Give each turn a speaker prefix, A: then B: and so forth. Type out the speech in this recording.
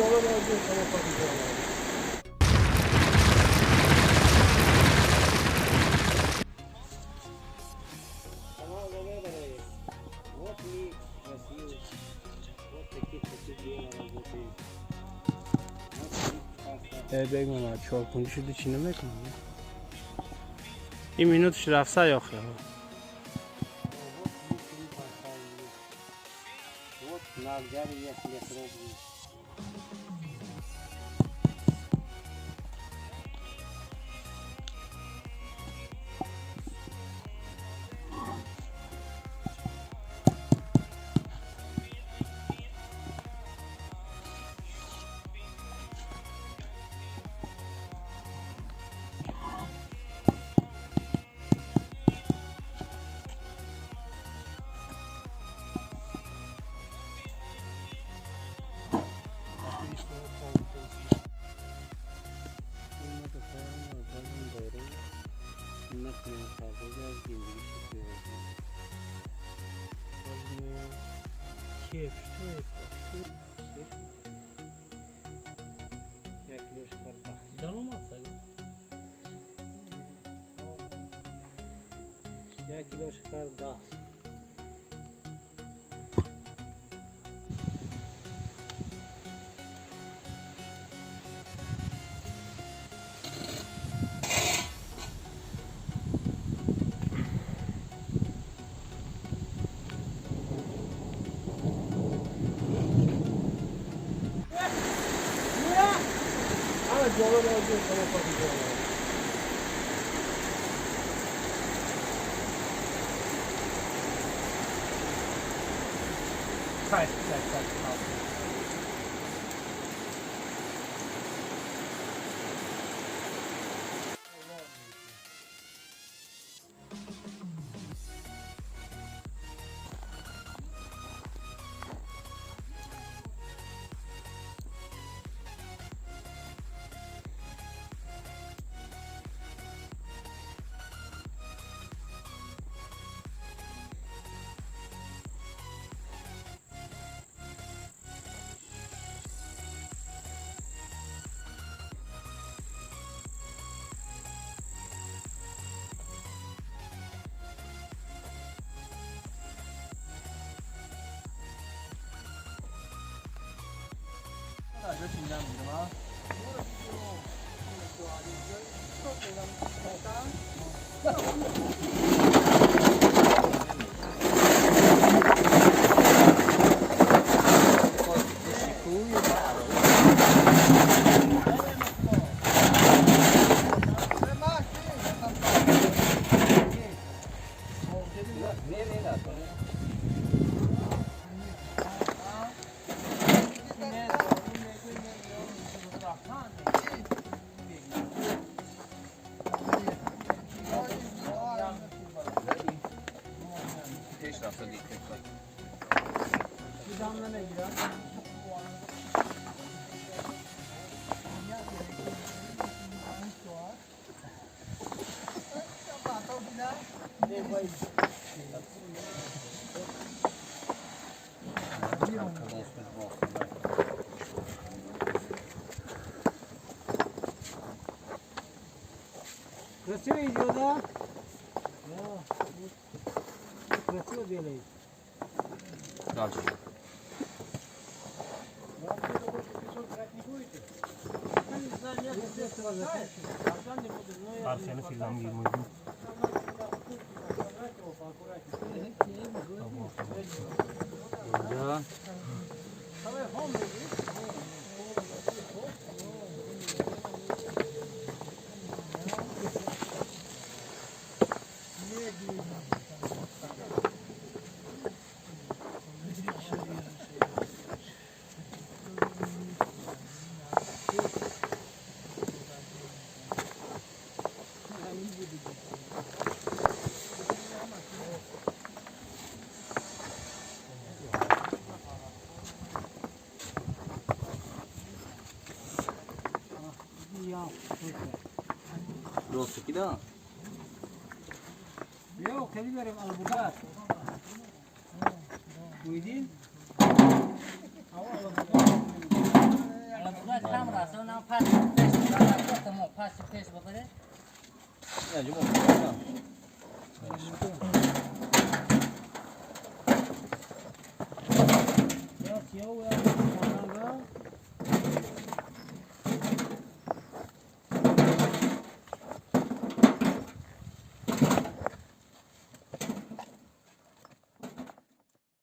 A: Вот мы красивый. Вот такие дела работают.
B: Бегман чоркунҷи шуди, чӣ намекунам? Ин минуташ рафса ёхе.
A: Вот мы три поставили. Вот на взяли я лес.
B: Кеф, что это? Да ну маса.
A: 1 кило шакар 10.
B: Хайр, хайр, хайр.
A: Красиво идет, да? Да. Красиво делает.
C: Дальше. Да. Ростики, да?
A: Йо, хеле берем албургат. Уйдин?
D: Кам расонам пас пеш бибарад, пас пеш бибаред.
A: Я съел, я